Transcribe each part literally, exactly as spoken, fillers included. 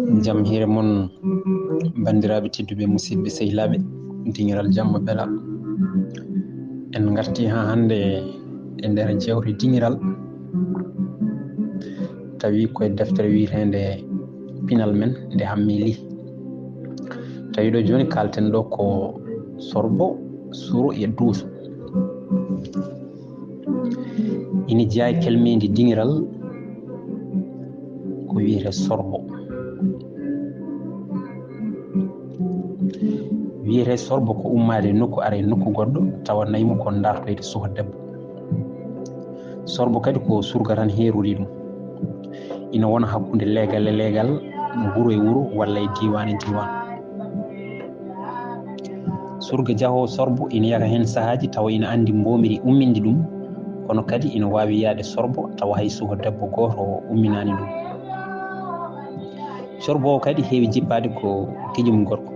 Jam hiire mon, banndiraaɓe tedduɓe, musidɓe sehilaaɓe, diŋiral jamma bela. En ngarti haa hannde e nder jewte diŋiral, tawi koye deftere wiyeteende Pinal men nde Hammi Lih. Tawi ɗo jooni kaalten ɗo ko sorbo, suro e duuso. Ina jeyaa e kelmeendi diŋiral ko wiyetee sorbo. Wiyetee sorbo ko ummaade e nokku, ara e nokku goɗɗo, tawa nayi mum ko ndaartoyde suka debbo. Sorbo kadi ko surga tan heerori ɗum. Ina wona hakkunde leegal e leegal, wuro e wuro, walla e diiwaan e diiwaan. Surga jahoowo sorbo ina yaka heen sahaaji tawa ina anndi mboomiri umminde ɗum, kono kadi ina waawi yahde sorbo tawa hay suka debbo gooto umminaani ɗum. Sorboowo kadi heewi jippaade ko gijum gorko.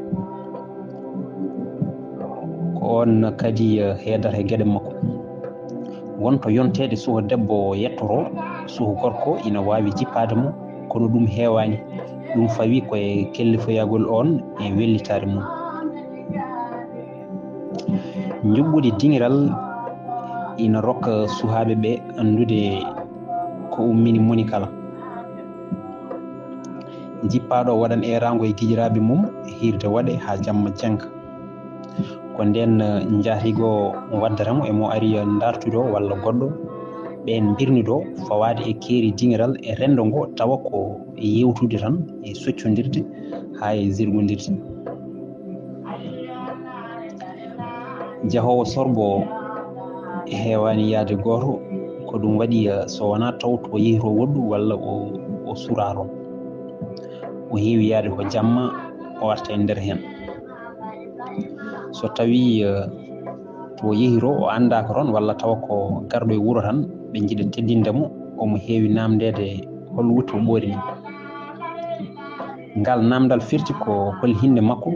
Ko oon kadi, eh, heedata e geɗe makko. Won to yonteede suka debbo yettoro, suka gorko ina waawi jippaade mo, kono ɗum heewaani. Ɗum fawi ko e kellifoyagol oon e wellitaare mum. Njuɓɓudi diŋiral ina rokka sukaaɓe ɓe anndude ko ummini moni kala. Jippaaɗo waɗan eeraango e gijiraaɓe mum, hiirde waɗe haa jamma jannga. Ko ndeen, eh, njahrigo waddata mo e mo ari, eh, ndartude o walla goɗɗo, ɓeen mbirnido fawaade e keeri diŋiral e renndo ngo, tawa ko yeewtude tan e soccondirde haa e zirgondirde. Jahoowo sorbo heewaani yahde gooto, ko ɗum waɗi, eh, so wonaa taw to yehiro woɗɗu walla o, o suraaro. O heewi yahde ko jamma, o arta e nder heen. So tawii, eh, to yehiro o anndaaka toon walla tawa ko garɗo e wuro tan, ɓe njiɗa teddinde mo, omo heewi naamndeede hol wuttu o ɓooyri ni. Ngal naamndal firti ko hol hinnde makko,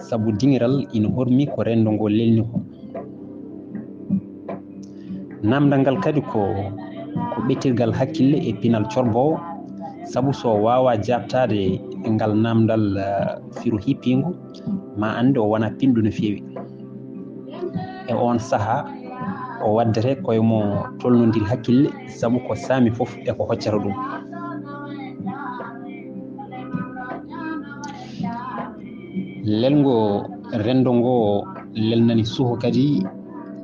sabu diŋiral ina hormi ko renndo ngo lelni ko. Naamndal ngal kadi ko, ko ɓettirgal hakkille e pinal corboowo, sabu so o waawaa jaabtaade ngal naamndal, eh, firo hippiingo, ma annde o wonaa pinɗo no feewi. E oon sahaa, o waddete koye mo tolnondiri hakkille, sabu ko saami fof e ko hoccata ɗum. Lelngo renndo ngo lelnani suka kadi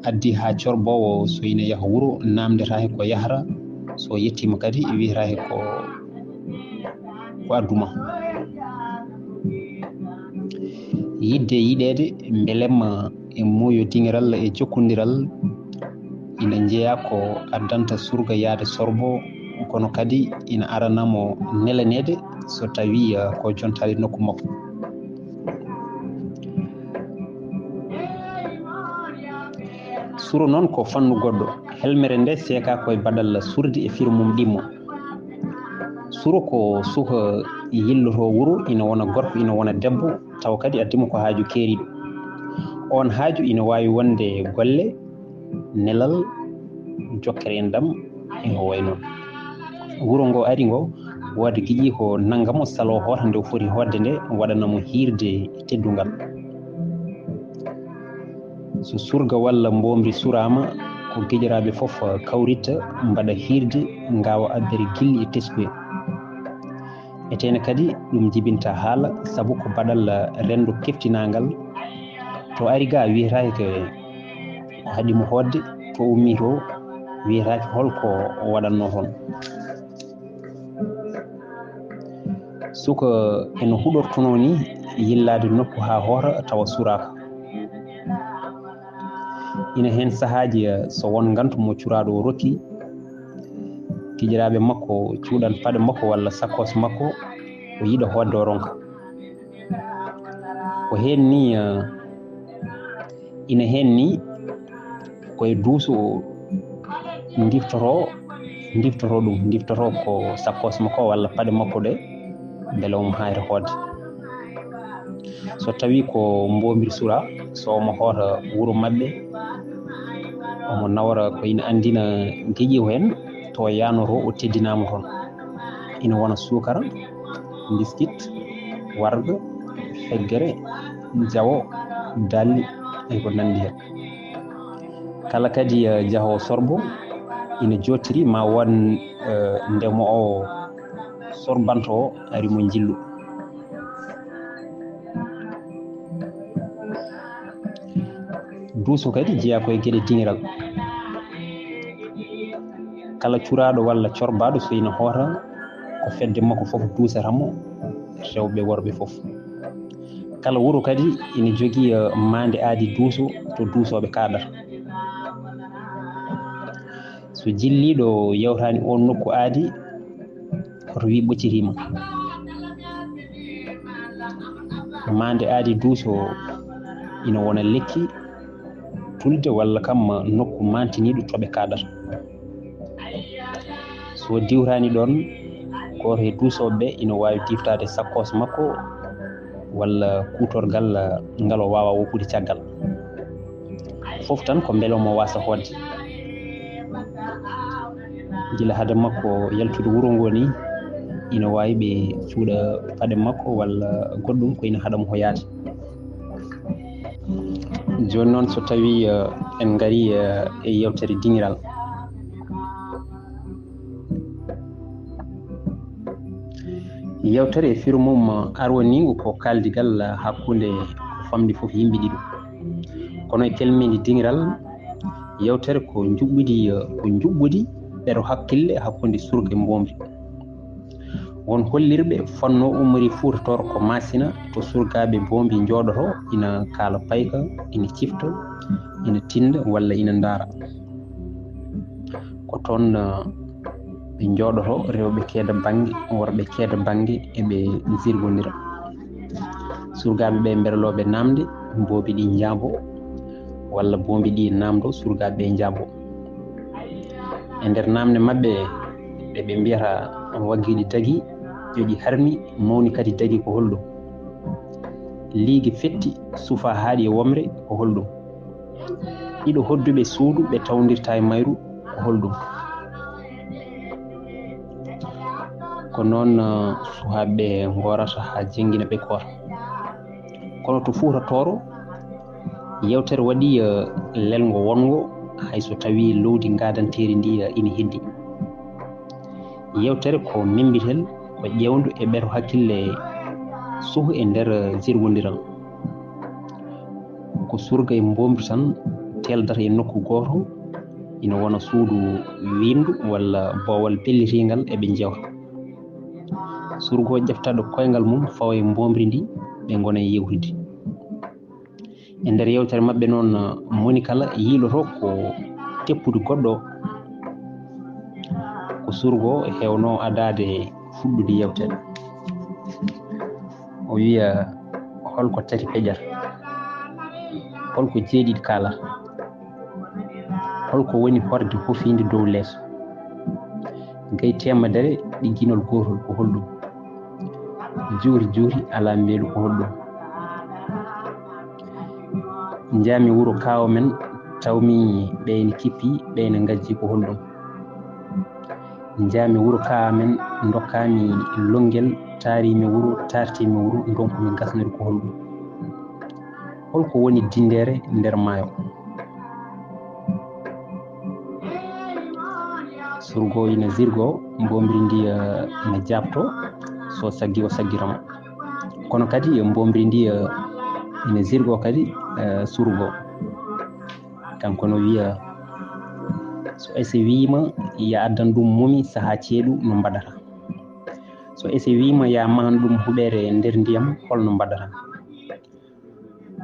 addi haa corboowo so ina yaha wuro, naamndetaake ko yahata, so yettiima kadi wiyetaake ko, ko addu ma. Yiɗde yiɗeede mbelemma e muuyo diŋiral e jokkondiral ina jeyaa ko addanta surga yahde sorbo, kono kadi ina arana mo nelaneede so tawii, eh, ko jontaali nokku makko. Suro noon ko fannu goɗɗo. Helmere nde seekaa ko e baɗal surdi e firo mum ɗimmo. Suro ko suka yilloto wuro, ina wona gorko, ina wona debbo, tawa kadi addi mo ko haaju keeriiɗo. Oon haaju ina waawi wonde golle, nelal, jokkere enɗam, e ko wayi noon. Wuro ngo ari ngo, wooda giƴi ko nannga mo, saloo hoota nde o foti hootde nde, waɗana mo hiirde e teddungal. So surga walla mboomri suraama, ko gijoraaɓe fof kawritta, mbaɗa hiirde, ngaawa abbere gilli e teskuya. Eteene kadi ɗum jibinta haala, sabu ko baɗal renndo keftinaangal. To ari ga wiyetaake ko haɗi mo hootde, to ummii to wiyetaake hol ko o waɗatnoo toon. Suka eno huɗortonoo ni yillaade nokku haa hoota tawa suraaka. Ina heen sahaaji, eh, so won ngantu mo curaaɗo o rokki, gijiraaɓe makko cuuɗan paɗe makko walla sakkoos makko, o yiɗa hootde o ronka. Ko heen ni, eh, ina heen ni ko e duuso o ndiftotoo, ndiftotoo ɗum, ndiftotoo ko sakkoos makko walla paɗe makko ɗe, mbele omo haayra hootde. So tawii ko mboombiri sura, so omo hoota wuro maɓɓe, omo nawra ko ina anndina giƴi o heen, to yaanotoo o teddinaama toon. ina wona suukara, biskit, warga, feggere, jawo, dalli, e ko nanndi heen. Kala kadi, eh, jahoowo sorbo ina jooɗtiri ma won, eh, ndemoowo sorbanto o ari mo njillu. Duuso kadi jeyaa ko e geɗe diŋiral. Kala curaaɗo walla corbaaɗo so ina hoota ko fedde makko fof duusata mo, rewɓe worɓe fof. Kala wuro kadi ina jogii, eh, maande aadi duuso to duusooɓe kaaɗata. So jilliiɗo yawtaani oon nokku aadi, hoto wii ɓoccitiima. Maande aadi duuso ina wona lekki tulde walla kam nokku maantiniiɗo to ɓe kaaɗata. So diwtaani ɗoon, gooto e duusooɓe ɓe ina waawi diwtaade sakkoos makko walla kuutorgal ngal o waawaa woppude caggal. Fof tan ko mbele omo waasa hootde. Gila hade makko yaltude wuro ngoo nii, ina waawi ɓe cuuɗa paɗe makko walla goɗɗum ko ina haɗa mo hoyaade. Jooni noon, so tawii, eh, en ngarii, eh, e yeewtere diŋiral. Yeewtere e firo mum arwaniingo ko kaaldigal hakkunde ko famɗi fof yimɓe ɗiɗo. Kono e kelmendi diŋiral, yeewtere ko njuɓɓudi, ko njuɓɓudi ɓeɗo hakkille hakkunde surga e mboomri. Won hollirɓe fotnoo ummori Fuuta Tooro ko Maasina to surgaaɓe mboomri njooɗoto, ina kaala payka, ina cifta, ina tinnda walla ina ndaara. Ko toon, eh, ɓe njooɗoto, rewɓe keeda bannge, worɓe keeda bannge, eɓe njirgondira. Surgaaɓe ɓe mberlooɓe naamnde, mboomri ɗi njaabo, walla mboomri ɗi naamndo, surgaaɓe ɓe njaabo. E nder naamnde maɓɓe ɗe ɓe mbiyata waggiiɗi dagi, ƴoƴi harmi, mawni kadi dagi ko holɗum? Liigi fetti, sufa haaɗi e womre ko holɗum? Ɗiɗo hodduɓe suudu ɓe tawndirta e mayru ko holɗum? Ko noon, eh, suhaaɓe ɓe ngoorata haa jenngina ɓe koor. Kono to Fuuta Tooro, yeewtere waɗi, eh, lelngo wonngo, hay so tawii loowdi ngaadanteeri ndi, eh, ina heddi. Yeewtere ko memmbitel, ko ƴeewndo e ɓeto hakkille suhu e nder, eh, jirwondiral. Ko surga e mboomri tan teeldata e nokku gooto, ina wona suudu wiinndu walla boowal pellitiingal eɓe njewta. Surgo ƴeftaɗo koyngal mum fawa e mboomri ndi, ɓe ngona e yewtude. E nder yeewtere maɓɓe noon, moni kala yiiloto ko teppude goɗɗo. Ko surgo heewno adaade fuɗɗude yeewtere. O wiya, holko tati peƴata? Holko jeeɗiɗi kaalata? Holko woni horde hofiinde dow leeso? Gay teemedere ɗi ginol gootol ko holɗum? Juuri juuri alaa mbeelu ko holɗum? Njaami wuro kaawa men, tawmi ɓe ene kippi, ɓe ene ngajji ko holɗum? Njaami wuro kaawa men, ndokkaami lonngel, taarimi wuro, taartimi wuro, ndonkumi gasnude ko holɗum? Holko woni dinndere nder maayo? Surgo ina zirgo, mboomri ndi, eh, ina jaabto, so saggi o saggira mo. Kono kadi mboomri ndi, eh, ina zirgo kadi, eh, surgo. Kanko no wiya, so ese wiima ya addan ɗum mumi sahaa ceeɗu, no mbaɗata? So ese wiima ya mahan ɗum huɓeere nder ndiyam, holno mbaɗata?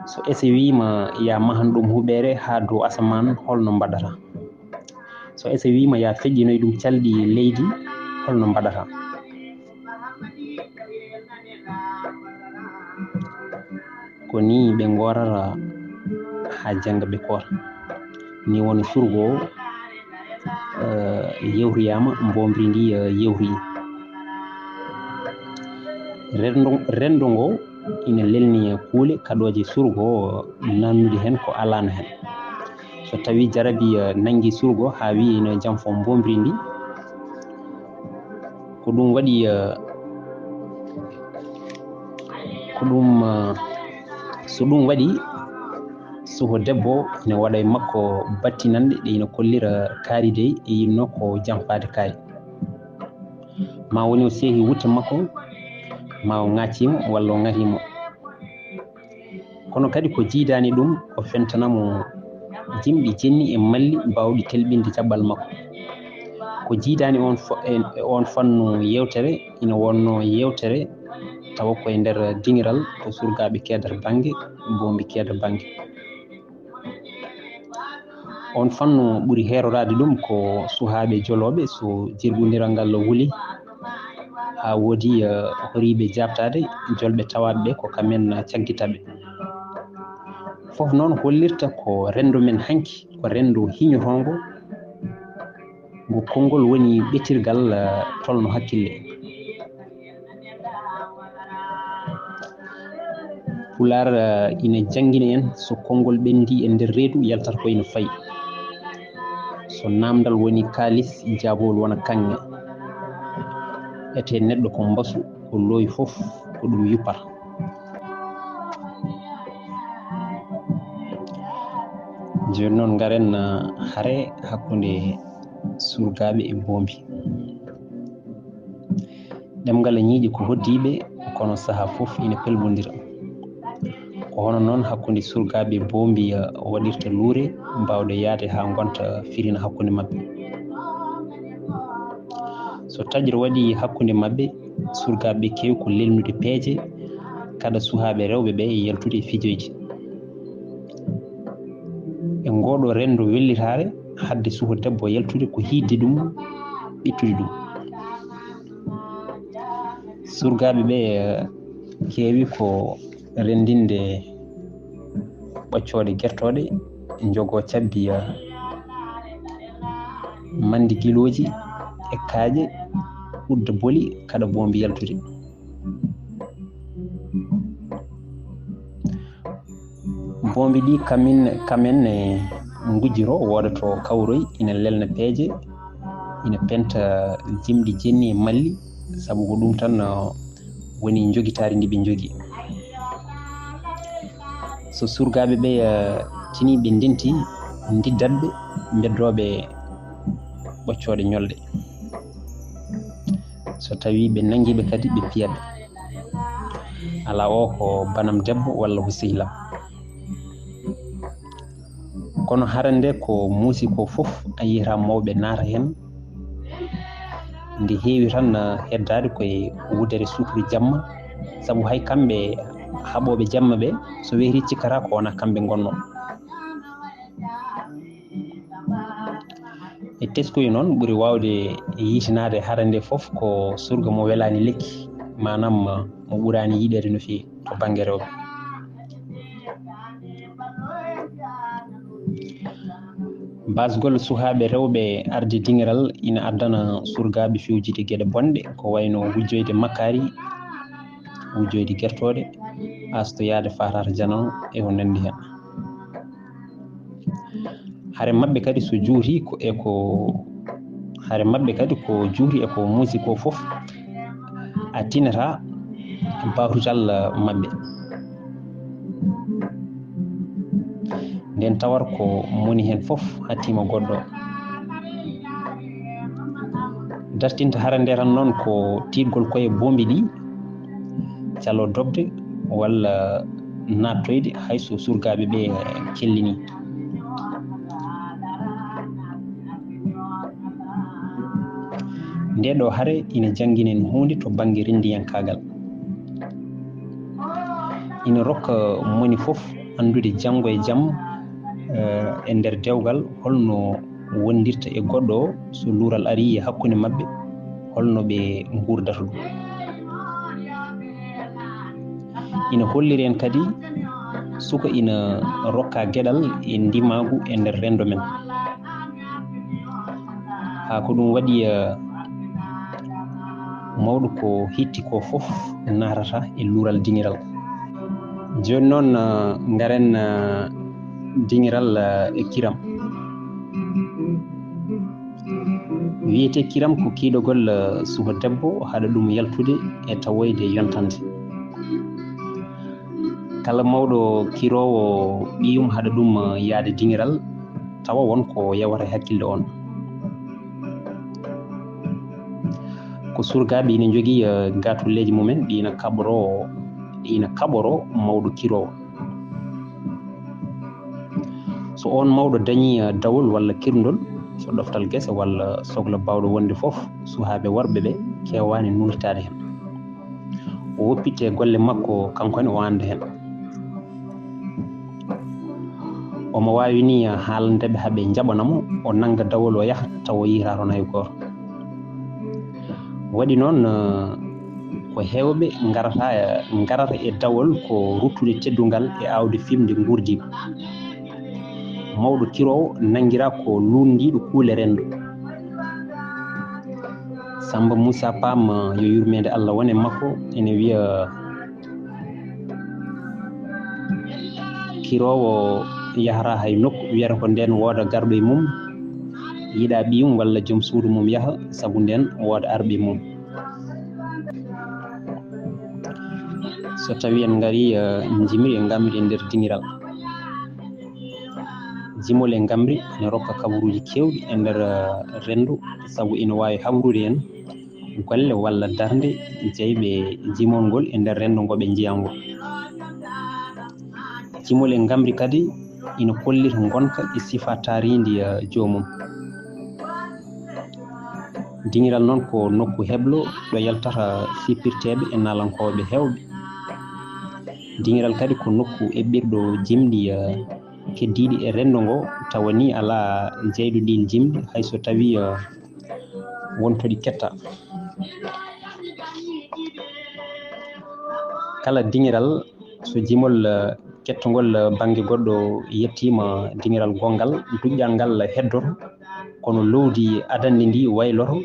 So ese wiima ya mahan ɗum huɓeere haa dow asamaan, holno mbaɗata? So ese wiima ya feƴƴinoy ɗum calɗi leydi, holno mbaɗata? Ko nii ɓe ngoorata haa jannga ɓe koota. Nii woni surgo, eh, yewtoyaama, mboomri ndi, eh, yewtoyi. Renndo, renndo ngo ina lelni kuule kaɗooje surgo, naamnude heen ko alaano heen. So tawii jarabi, eh, nanngi surgo haa wiyi ina janfo mboomri ndi, ko Ɗum waɗi, eh, ko ɗum, eh, so ɗum waɗi, suho debbo ina waɗa e makko battinanɗe ɗe ina kollira kaari dey e yinno ko janfaade kaari. Ma woni o seehi wutte makko, ma o ŋaccii mo walla o ŋarii mo. Kono kadi ko jiidaani ɗum, o fentana mo jimɗi jenni e malli baawɗi telɓinde jaɓɓal makko. Ko jiidaani on fa-, e, e on fannu yeewtere, ina wonno yeewtere tawa ko e nder diŋiral to surgaaɓe keedar bannge, boombi keedar bannge. On fannu ɓuri heeroraade ɗum ko suhaaɓe jolooɓe, so jirgundiral ngal wuli haa woodi, eh, horiiɓe jaabtaade, jolɓe tawaaɓe ɓe ko kamen caggita ɓe. Fof noon hollirta ko renndo men hanki, ko renndo hiñotoongo, ngo konngol woni ɓetirgal, eh, tolno hakkille. Pulaar, eh, ina janngina en, so konngol ɓenndii e nder reedu, yaltata ko ina fayi. So naamndal woni kaalis, jaabuwol wona kaŋŋe. Etee neɗɗo ko mbasu, ko loowi fof, ko ɗum yuppata. Jooni noon, ngaren, eh, hare hakkunde surgaaɓe e boombi. Ɗemngal e ñiiƴe ko hoddiiɓe, kono sahaa fof ina pelbondira. Ko hono noon hakkunde surgaaɓe boombi, eh, waɗirta luure, mbaawɗe yahde haa ngonta firina hakkunde maɓɓe. So taƴre waɗi hakkunde maɓɓe, surgaaɓe keewi ko lelnude peeje, kada suhaaɓe rewɓe ɓe e yaltude e fijoji. E ngooɗo renndo wellitaare, hadde suho debbo yaltude ko hiidde ɗum, ɓittude ɗum. Surgaaɓe ɓe, eh, keewi ko renndinde ɓoccooɗe gertooɗe, njogoo cabbi, eh, mandigilooji e kaaƴe, udda boli, kada boombi yaltude. Boombi ɗi kamin, kamen ne ngujjiro, wooda to kawroy, ina lelna peeje, ina penta jimɗi jenni e malli, sabu ko ɗum tan, uh, woni njogitaari ndi ɓe njogi. So surgaaɓe ɓe, uh, tini ɓe ndenti, ndiddat ɓe, mbeddooɓe ɓoccooɗe ñolɗe. So tawii ɓe nanngi ɓe kadi, ɓe piya ɓe. Alaa o ko banam debbo walla ko sehlam. Kono hara nde ko muusi ko fof, a yiyata mawɓe naata heen. Nde heewi tan, ah, heddaade ko e wudere sukri jamma, sabu hay kamɓe haɓooɓe jamma ɓe, so wehri cikkata ko wonaa kamɓe ngonnoo. E teskuya noon, ɓuri waawde yiytinaade hara nde fof ko surga mo welaani lekki, maanaam mo ɓuraani yiɗeede no feewi to bannge rewɓe. Baasgol suhaaɓe rewɓe arde diŋiral ina addana surgaaɓe fewjide geɗe bonɗe, ko wayno wujjoyde makkaari, wujjoyde gertooɗe, aastoyaade faataata janano e ko nanndi heen. Hare maɓɓe kadi so juuti ko e ko, hare maɓɓe kadi ko juuti e ko muusi ko fof, a tinata bawtutal maɓɓe. Nden tawar ko moni heen fof hattiima goɗɗo. Dartinta hara nde tan noon ko tiiɗgol koye boombi ɗi, calo doɓde walla naattoyde hay so surgaaɓe ɓe kellini. Nde ɗo hare ina janngina en huunde to bannge renndiyankaagal. Ina rokka moni fof anndude janngo e jam, eh, e nder dewgal holno wondirta e goɗɗo o, so luural arii e hakkunde maɓɓe, holno ɓe nguurdata ɗum. Ina holliri en kadi suka ina rokka geɗal e ndimaagu e nder renndo men. Haa ko ɗum waɗi, eh, mawɗo ko hitti ko fof naatata e luural diŋiral. Jooni noon, eh, ngaren, eh, diŋiral, eh, e kiram. Wiyetee kiram ko kiiɗogol, eh, suka debbo haɗa ɗum yaltude e tawoyde yontande. Kala mawɗo kiroowo ɓiyum haɗa ɗum, eh, yahde diŋiral, tawa won ko yawata e hakkilde on. Ko surgaaɓe ina njogii, eh, gaatulleeji mumen, ɗi ina kaɓoroo, ɗi ina kaɓoroo mawɗo kiroowo. So oon mawɗo dañii, eh, dawol walla kirndol, so ɗoftal gese walla sokla baawɗo wonde fof, suhaaɓe worɓe ɓe keewaani nuultaade heen. O woppitte golle makko, kanko ne o annda heen. Omo waawi ni haalande ɓe haa ɓe njaɓana mo, o nannga dawol o yaha, tawa o yiytaa toon hay gooto. Waɗi noon, eh, ko heewɓe ngarata, ngarata e dawol ko ruttude teddungal e aawde fiɓnde nguurdiigu. Mawɗo kiroowo nanngiraa ko luulndiiɗo kuule renndo. Sammba Muusaa Paam, yo yurmeende Allah won e makko, ene wiya, kiroowo yahata hay nokku, wiyata ko ndeen wooda garɗo e mum, yiɗa ɓiyum walla joom suudu mum yaha, sabu ndeen wooda arɓe mum. So tawii en ngarii, eh, njimri e ngamri e nder diŋiral. Jimol e ngamri ene rokka kabaruuji keewɗi e nder, eh, renndo, sabu ina waawi habrude en golle walla darnde jeyɓe jimol ngol e nder renndo ngo ɓe njiyaa ngol. Jimol e ngamri kadi ina kollita ngonka e sifa taariindi, eh, joomum. Diŋiral noon ko nokku heblo ɗo yaltata sippirteeɓe e naalankooɓe heewɓe. Diŋiral kadi ko nokku eɓɓirɗo jimɗi, eh, keddiiɗi e renndo ngo, tawa ni alaa jeyɗo ɗiin jimɗi, hay so tawii, eh, won to ɗi ketta. Kala diŋiral, so jimol, eh, kettungol, eh, bannge goɗɗo yettiima diŋiral gonngal, duƴƴal ngal heddoto, kono lowdi adannde ndi wayloto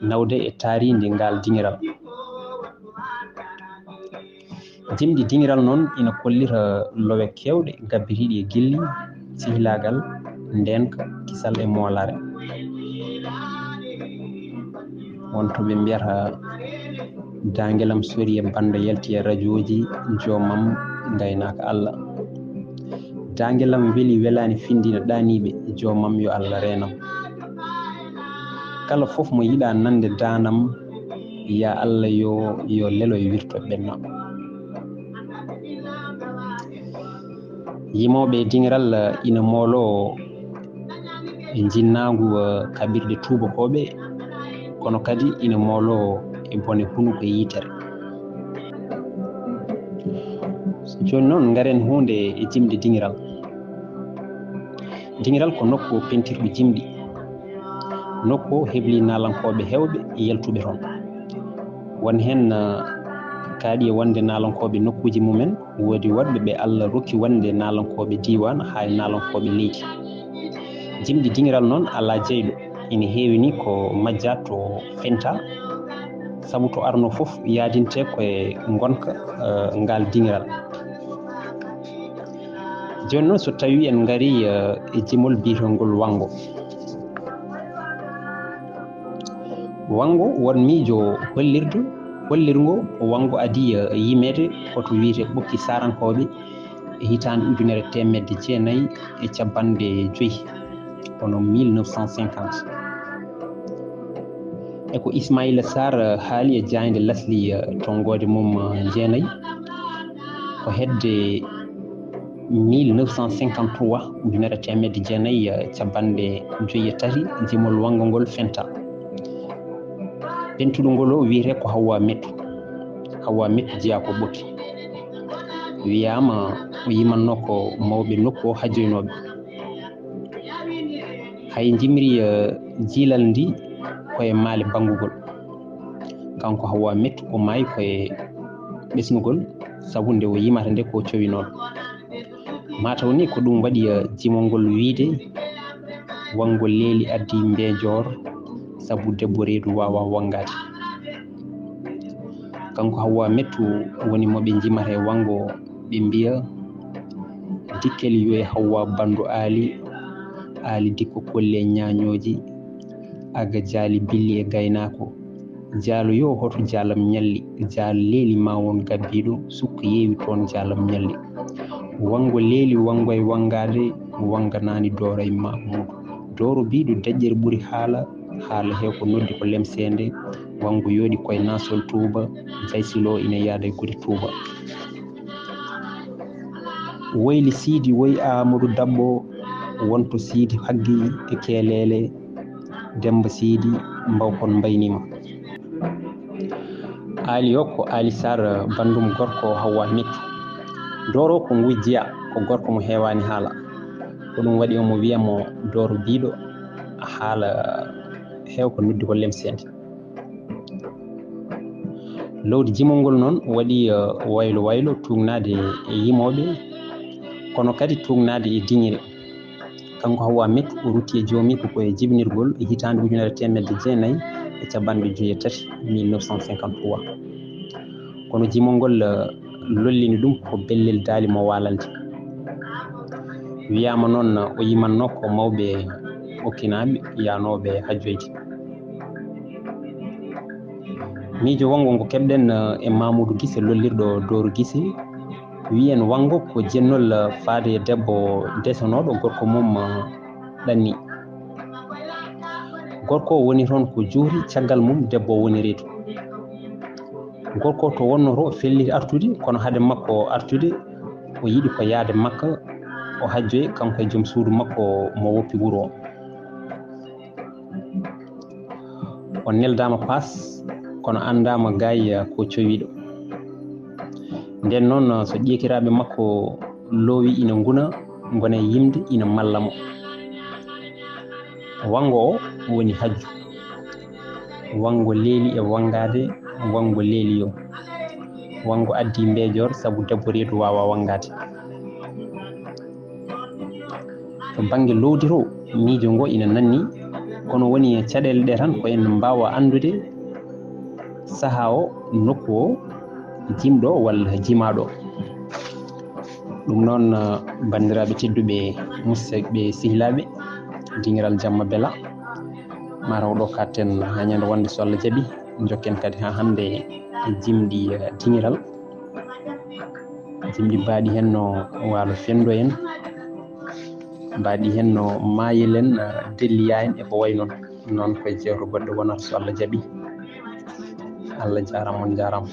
nawde e taariindi ngaal diŋiral. Jimɗi diŋiral noon ina kollita lowe keewɗe gabbitiiɗe e gilli, sehilaagal, ndeenka, kisal e moolaare. Won to ɓe mbiyata, daangelam sori e banndo yalti e rajooji, joomam gaynaaka Allah. Daangelam weli welaani findina ɗaaniiɓe, joomam yo Allah reenam. Kala fof mo yiɗa nande daanam, ya Allah yo, yo leloy wirto ɓenno. Yimooɓe diŋiral ina mooloo e njinnaagu, eh, kaɓirɗe tuubakooɓe, kono kadi ina mooloo e bone hunuko e yitere. Jooni noon, ngaren huunde e jimɗi diŋiral. Diŋiral ko nokku pentirɗo jimɗi. Nokku o hebli naalankooɓe heewɓe yaltuɓe toon. Won heen, eh, kaaɗi e wonde naalankooɓe nokkuuji mumen, woodi woɗɓe ɓe Allah rokki wonde naalankooɓe diiwaan, haa e naalankooɓe leydi. Jimɗi diŋiral noon alaa jeyɗo, ina heewi ni ko majjaa to fenta, sabu to arno fof yaadinte ko e ngonka, eh, ngaal diŋiral. Jooni noon, so tawii en ngarii, eh, e jimol biyetengol wanngo. Wanngo won miijo hollirdu, hollirngo wanngo adii, eh, yimeede ko to wiyetee Ɓokki Saarankooɓe e hitaande ujunere teemedde jeenayi e cappanɗe joy, kono mille neuf cent cinquante. E ko Ismaila Sarr, eh, haali e jaaynde Lasli, eh, tonngoode mum, eh, jeenayi. Ko hedde mille neuf cent cinquante-trois, ujunere teemedde jeenayi e cappanɗe joy e tati, jimol wanngo ngol fenta. Pentuɗo ngol o wiyetee ko Hawwa Mettu. Hawwa Mettu jeyaa ko Ɓokki. Wiyaama o yimannoo ko mawɓe nokku o hajjoynooɓe. Hay njimri, eh, jiilal ndi ko e maale banngugol. Kanko Hawwa Mettu o maayi ko e ɓesnugol, sabu nde o yimata nde ko cowinooɗo. Mataw ni ko ɗum waɗi, eh, jimol ngol wiyde, wanngo leeli addi mbeejoor, sabu debbo reedu waawaa wanngaade. Kanko Hawwa Mettu woni mo ɓe njimata e wanngo, ɓe mbiya, Dikkel yo e Hawwa banndo Aali, Aali dikko kolle ñaañooji, Aga jaali billi e gaynaako. Jaalo yo hoto jaalam ñalli. Jaalo leeli ma won gabbiiɗo. Sukka yeewi toon jaalam ñalli. Wanngo leeli wanngo e wanngaade. Wannganaani dooro e Mahmuudu. Dooro biiɗo deƴƴere ɓuri haala. Haala he ko noddi ko lemseende. Wanngo yooɗi koye naasol tuuba. Jaysilo ina yaada e gudi tuuba. Woyli Siidi woy Aamadu Dabbo. Wonto Siidi haggi e keeleele. Demmba Siidi mbawkon mbaynima. Aali o ko Aali Saar banndum gorko Hawwa Mettu. Dooro ko ngu jeya ko gorko mo heewaani haala. Ko ɗum waɗi omo wiya mo dooro biiɗo haala heew ko noddi ko lemseende. Lowdi jimol ngol noon waɗi waylo waylo tuugnaade e yimooɓe, kono kadi tuugnaade e diŋire. Kanko Hawwa Mettu o rutti e joomiiko ko e jibinirgol e hitaande ujunere teemedde jeenayi e capanɗe joyi e tati, mille neuf cent cinquante-trois. Kono jimol ngol lollini ɗum ko bellel daali mo waalande. Wiyaama noon o yimannoo ko mawɓe okkinaaɓe yaanooɓe hajjoyde. Miijo wonngo ngo keɓɗen e Mamoudou Gise lollirɗo Doro Gise, wiyen wanngo ko jennol faade e debbo desanooɗo gorko mum ɗanni. Gorko o woni toon ko juuri, caggal mum debbo o woni reedu. Gorko to wonnoo to o felliti artude, kono hade makko artude o yiɗi ko yahde Makka o hajjoya kanko e joom suudu makko mo woppi wuro o. O neldaama paas kono anndaama gaay ko cowiiɗo. Ndeen noon so ƴeekiraaɓe makko loowi ina nguna, ngona e yimde ina malla mo. Wanngo o woni hajju. Wanngo leeli e wanngaade, wanngo leeli yo. Wanngo addi mbeejoor sabu debbo reedu waawaa wanngaade. To bannge loowdi to miijo ngo ina nanni, kono woni e caɗeele ɗe tan ko en mbaawa anndude sahaa o, nokku o, jimɗo walla jimaaɗo. Ɗum noon, banndiraaɓe tedduɓe, musidɓe sehilaaɓe, dingiral jamma bela, mataw ɗo katten haa ñande wonde so Allah jaɓi, njokken kadi haa hannde e jimɗi dingiral. Jimɗi mbaaɗi heen no waalo fenndo en, mbaaɗi heen no maayel en, delliya en e ko wayi noon. Noon koye jeewte goɗɗe wonata so Allah jaɓi. Allah jaaraama, on njaaraama.